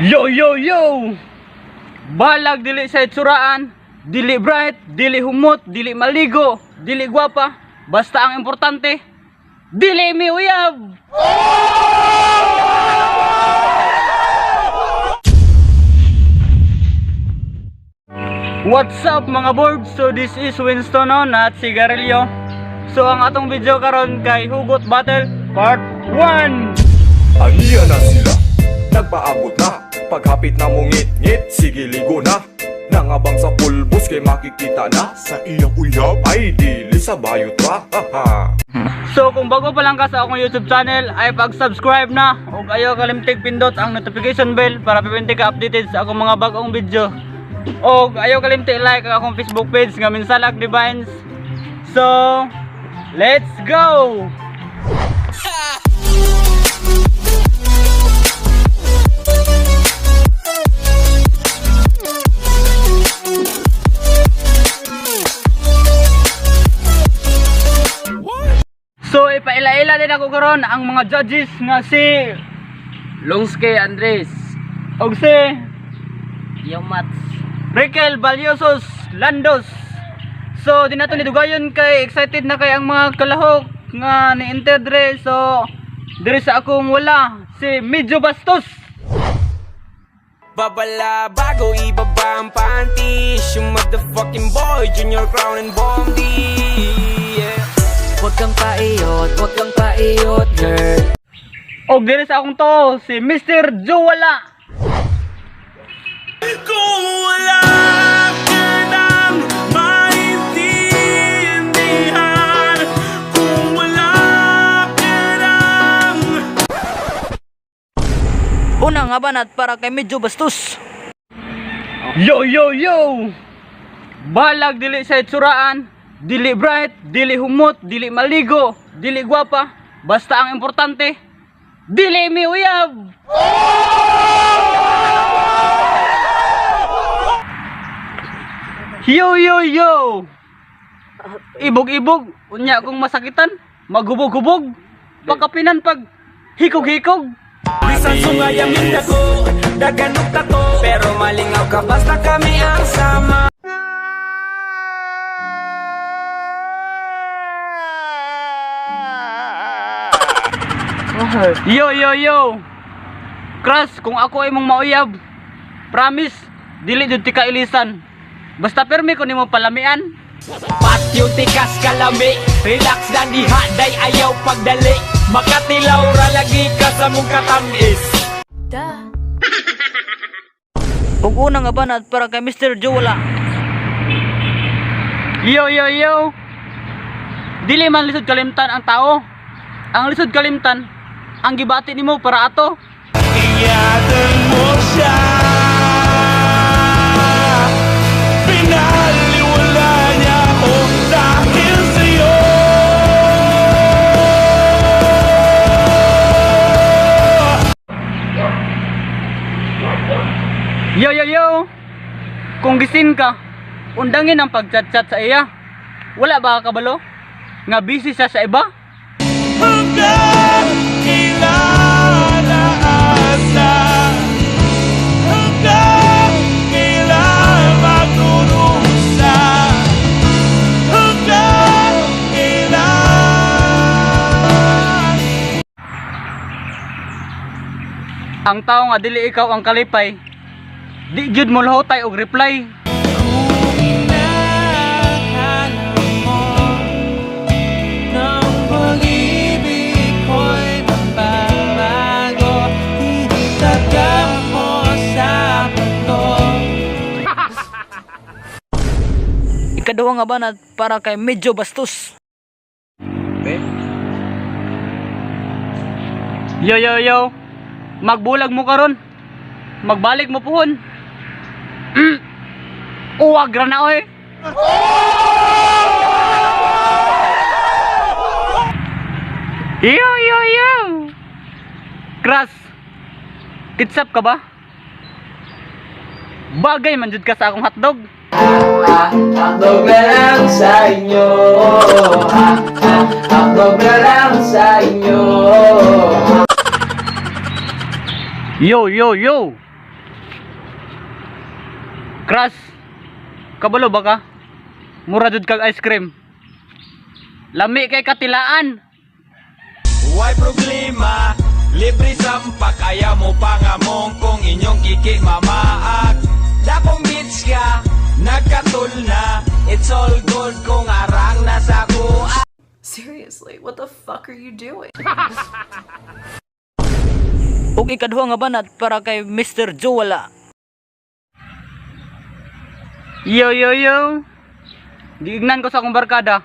Yo yo yo! Balag dili sa itsuraan, dili bright, dili humot, dili maligo, dili gwapa. Basta ang importante, dili mi uyab! What's up, mga board? So this is Winston on at Sigarilyo. So ang atong video karon kay Hugot Battle Part 1. Aniya na sila, nagpaabot na. Paghapit na mo ngit-ngit, sige ligo na. Nangabang sa pulbos kay makikita na sa iyang uyab. Ay dili sa bayot ra, haha. So kung bago pa lang ka sa akong YouTube channel ay pag-subscribe na ug ayaw kalimtig pindot ang notification bell para pipinti ka updated sa akong mga bagong video. Og ayaw kalimti like ang akong Facebook page nga Minsalag Divines. So let's go! So ipaila-ila din ako karon ang mga judges nga si Longske Andres. Og si Yomats. Rikel Balyosos Landos. So di nato ni dugayon kay excited na kay ang mga kalahok nga ni-enter dire. So dire sa akong wala si Medyo Bastos. Babala bago ibaba ang panties. You motherfucking boy, Junior Crown and Bombi, yeah. Huwag kang paiyot, girl. Og dire sa akong to si Mr. Joe Wala. Kung wala ka nang maintindihan, kung wala ka nang Una nga banat para kay Medyo Bastos. Yo yo yo! Balag dili sa itsuraan, dili bright, dili humot, dili maligo, dili gwapa. Basta ang importante, dili mi uyab. Yo yo yo! Ibog-ibog, unya kung masakitan, maghubog-hubog, pagkapinan pag hikog-hikog. Bisan sungayam yung dako, daganok tato, pero malingaw ka basta kami ang sama. Yo yo yo. Crush, kung ako ay mong mauyab, promise, dili jud ti ka ilisan. Basta permi ko nimo palamian. Patyo tikas kalami, relax na diha, day ayaw pagdali. Makatilaw ra lagi ka sa mong katamis. Ug una nga banat para kay Mr. Joe Wala. Yo yo yo. Dili man lisod kalimtan ang tao. Ang lisod kalimtan ang gibati nimo para ato. Ingatan mo siya. Pinaliwala niya ako dahil sa'yo. Yo yo yo. Kung gisin ka, undangin ang pagchat-chat sa iya. Wala ba ka kabalo? Nga busy siya sa iba? Hanggang kailan aasa? Hanggang kailan magdurusa? Hanggang kailan? Ang tao nga dili ikaw ang kalipay, di gyud mo lahotay og reply. Ng pag-ibig ko'y mababago, Tinitaga mo sa bato. Ikaduha nga banat para kay Medyo Bastos. Yo yo yo. Magbulag mo karon. Magbalik mo puhon. Uwag ra na oy. Yo yo yo. Crush. Kitsap ka ba? Bagay man jud ka sa akong hotdog. Hotdog na lang sa inyo. Hotdog na lang sa inyo. Yo yo yo. Crush, kabalo ba ka? Mura jud kag ice cream. Lami kay katilaan. Way problema, libre sampak. Ayaw mo pangamong kung inyong kiki mamaak. Dakong bitch ka, nagkatul na. It's all good kung arang nasa kuha. Seriously, what the fuck are you doing? Ug ikaduha nga banat para kay Mr. Joe Wala. Yo yo yo. Giignan ko sa akong barkada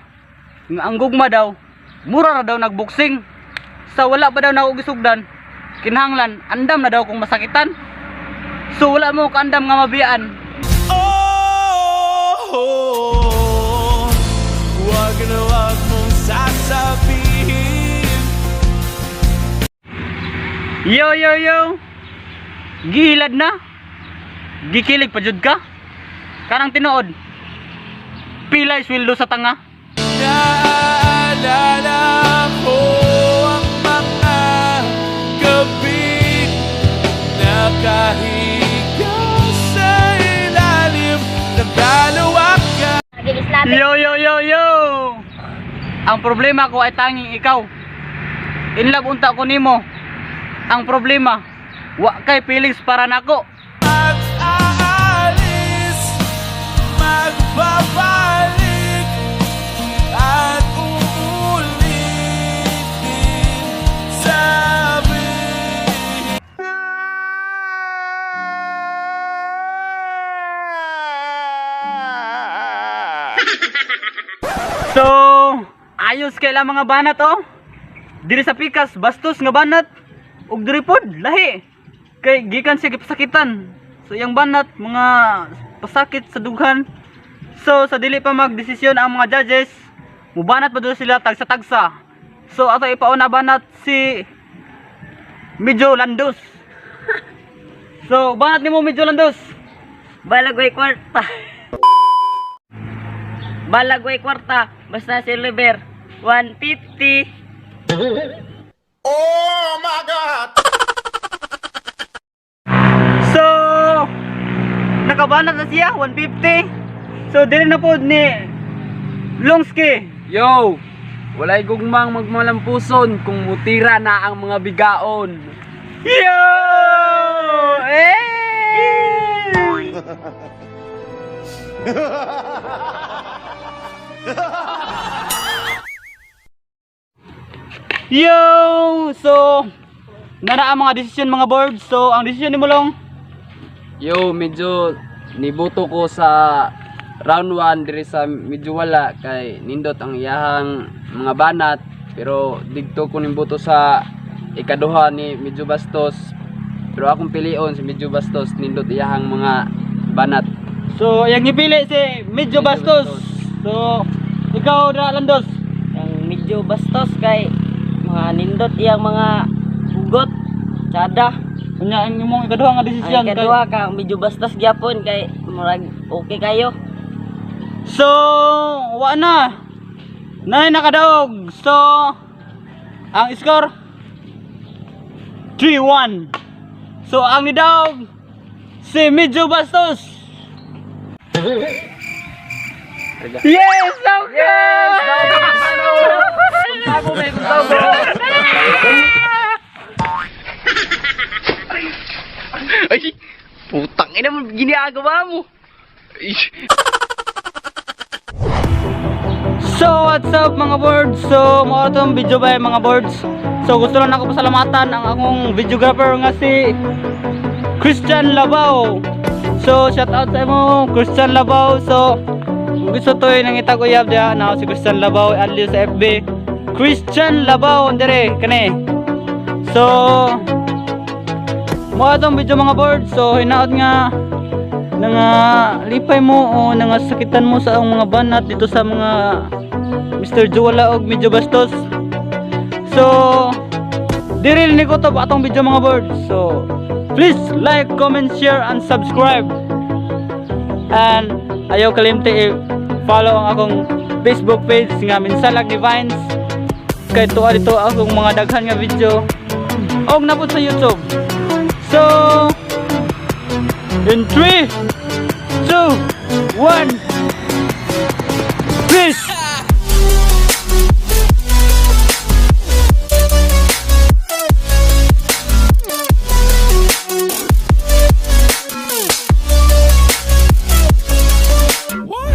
nga ang gugma daw mura ra daw nagboxing. Sa wala pa daw nako gisugdan, kinahanglan andam na daw kung masakitan. So wala mo kaandam nga mabiyaan. Oh, wag na wag mong sasabihin. Yo yo yo. Gihilad na. Gikilig pa jud ka. Kanang tinuod. Pilay sweldo sa tanga. Naalala ko ang mga gabi nakahiga sa ilalim ng kalawakan. Yo yo yo yo. Ang problema ko ay tanging ikaw. In love unta ko nimo. Ang problema, wa kay feelings para nako. At aalis, magbabalik at uulitin, sabihin. So, ayos kay lang mga banat oh. Diri sa pikas, bastos nga banat. Ug diri pod lahi. Kay gikan siya gipasakitan. So iyang banat mga pasakit sa dughan. So sa dili pa magdesisyon ang mga judges, mubanat pa doon sila tagsa-tagsa. So ato ipauna banat si Medyo Landos. So banat nimo, Medyo Landos. Balagway kwarta. Balagway kwarta. Basta silver. 150. So, nakabanat na siya, 150. So, dili na po ni Longski. Yo! Walay gugmang magmalampuson kung mutira na ang mga bigaon. Yo! Eh! Yo! So, nana ang mga desisyon, mga board. So, ang desisyon ni Mulong, Yo, medyo nibuto ko sa round 1 diri sa medyo wala kay nindot ang iyahang mga banat, pero digto ko nibuto sa ikaduha ni medyo bastos, pero akong pilion si medyo bastos, nindot iyahang mga banat. So, yung ipili si Medyo Medyo Bastos. Bastos. So, ikaw na, Landos. Ang medyo bastos kay mga nindot iyang mga hugot. Tsada. Unya ang imong ikaduha nga desisyon. Ang ikaduha ka, medyo bastos gyapon kay murag okay kayo. So, wa na. Nay nakadaog. So, ang score 3-1. So, ang nidaog si Medyo Bastos. Yes! Okay! Ay, putang ina mo ginagawa mo. So, what's up, mga boards? So, mao tong video ba, mga boards. So, gusto lang ako pasalamatan ang akong videographer nga si Christian Labao. So, shout out sa imo, Christian Labao. So, kung gusto to nangita ko uyab diha na si Christian Labao, add sa FB. Christian Labao dire kani. So, mao tong video, mga boards. So, hinaot nga nga lipay mo o nga sakitan mo sa ang mga banat dito sa mga Mr. Juwala og Medyo Bastos. So, diri ni ko to atong video, mga birds. So, please like, comment, share and subscribe. And ayaw kalimti i-follow ang akong Facebook page nga Minsalag Divines kay tuwa dito akong mga daghan nga video og napod sa YouTube. So, in 3, 2, 2, 1.